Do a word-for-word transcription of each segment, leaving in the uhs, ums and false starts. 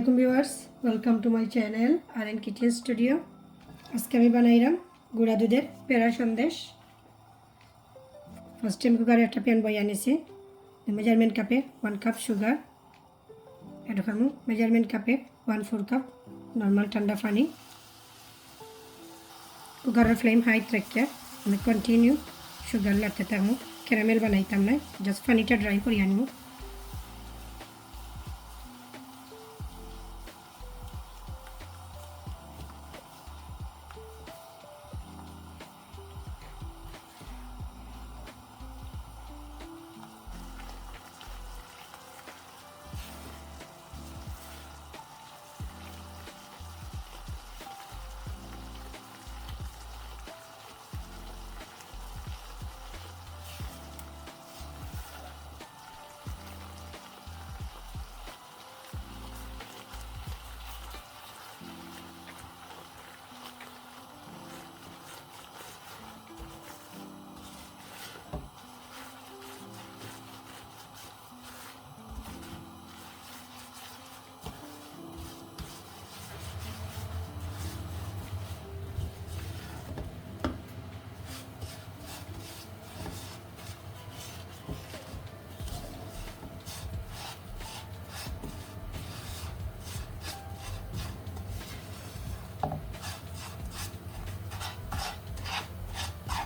Welcome viewers, welcome to my channel R N Kitchen Studio. আজকে আমি বানাইরাম গুঁড়া দুধের পেড়া সন্দেশ। First time কুকারে একটা pan বইয়া নিছি, measurement কাপে one cup sugar, add করমু measurement কাপে one four cup normal ঠান্ডা পানি। কুকারর flame high রাখিয়া আমি continue sugar লাড়তে থাকমু। Caramel বানাইতাম না, just পানিটা dry করিয়া আনমু।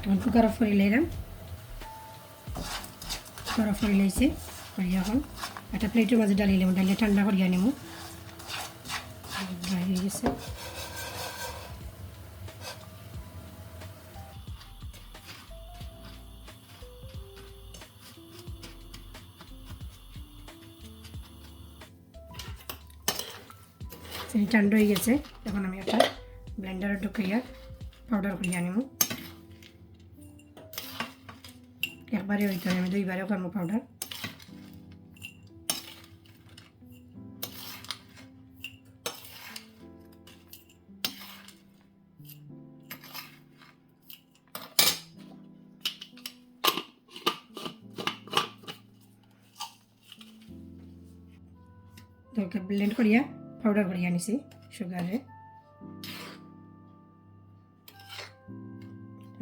এখন কুকার off করি লাইলাম। কুকার off করি লাইছি। করি এখন একটা প্লেটর মাঝে ঢালি লাইমু, ঢালিয়া ঠান্ডা করিয়া নিমু। Dry হয়ে গেছে। চিনি ঠান্ডা হয়ে গেছে, এখন আমি একটা blender ঢুকাইয়া powder করিয়া নিমু। একবারে হইতো না, আমি দুইবারে করমু powder। দরকার blend করিয়া powder করিয়া নিছি sugar রে।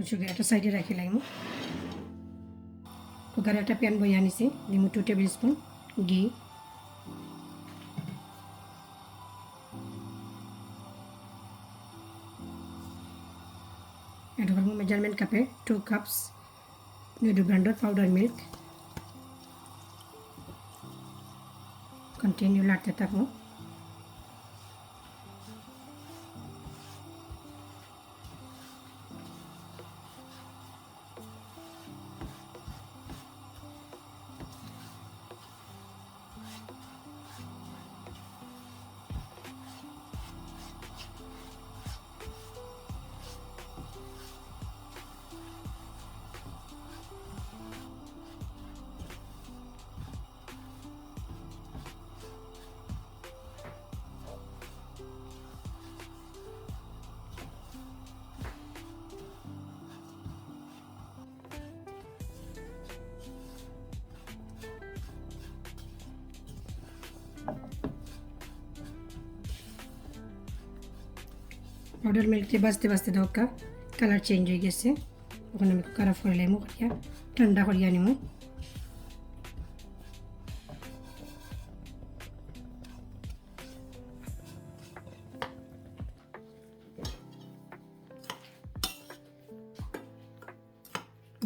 Sugar একটা side এ রাখি লাগবো। কুকারে একটা pan বইয়া নিছি, দিমু two table spoon ঘি। Add করবো measurement কাপে two cups Nido brand র powder milk। Continue লাড়তে থাকবো। Powder milk রে ভাজতে ভাজতে দেখউক্কা colour change হয়ে গেছে। এখন আমি কুকার off করিয়া ঠান্ডা করিয়া নিমু।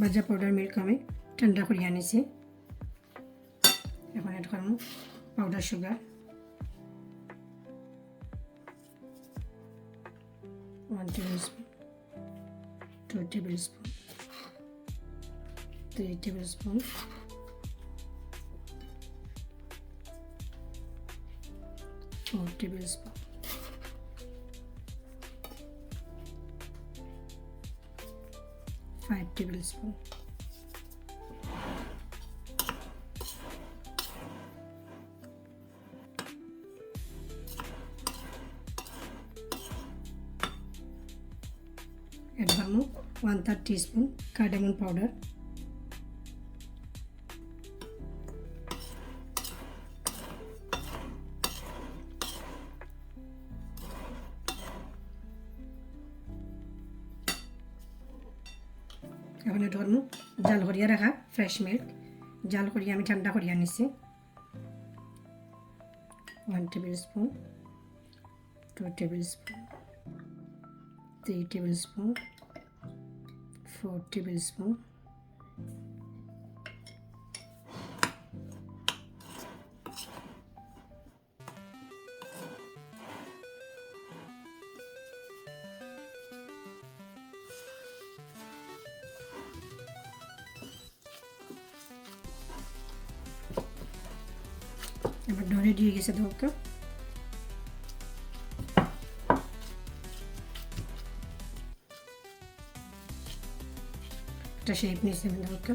ভাজা powder milk আমি ঠান্ডা করিয়া নিছি। এখন add করমু powder sugar, one table spoon, two table spoon, three table spoon, four table spoon, five table spoon। Add করমু one third teaspoon cardamom powder। এখন অ্যাড করমু জাল করিয়া রাখা ফ্রেশ মিল্ক। জাল করিয়া আমি ঠান্ডা করিয়া নিছি। One table spoon, two table spoon, three table spoon, four table spoon। আমার dough ready অই গেছে, দেখউক্কা। একটা shape নিছি আমি, দেখউক্কা।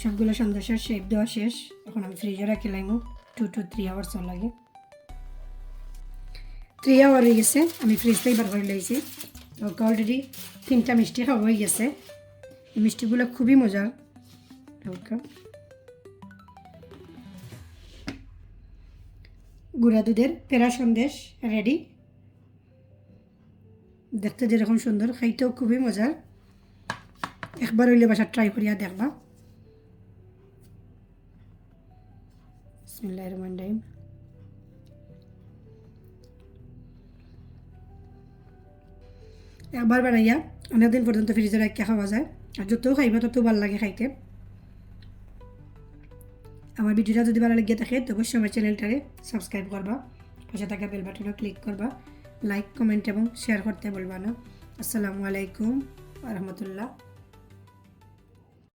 সবগুলা সন্দেশর shape দেওয়া শেষ। এখন আমি ফ্রিজো রাখিলাইমু two to three hours লাগি। Three hour অই গেছে, আমি ফ্রিজ থাকি বার করিলাইছি। তো already তিনটা মিষ্টি খাওয়া অই গেছে। এই মিষ্টিগুলা খুবই মজার। হালকা গুঁড়া দুধের প্যারা সন্দেশ ready। দেখতে যেরকম সুন্দর, খাইতেও খুবই মজার। একবার অইলে বাসাত try করিয়া দেখবা। বিসমিল্লাহির রহমানির রহিম। একবার বানাইয়া অনেকদিন পর্যন্ত ফ্রিজো রাখিয়া খাওয়া যায়, আর যত খাইবা তত ভালা লাগে খাইতে। আমার ভিডিওটা যদি ভালা লাগিয়া থাকে, তো অবশ্যই আমার চ্যানেলটারে subscribe করবা, পাশে থাকা bell button-ও click করবা, like, comment এবং share করতে ভুলবা না। আসসালামু আলাইকুম ওয়া রাহমাতুল্লাহ।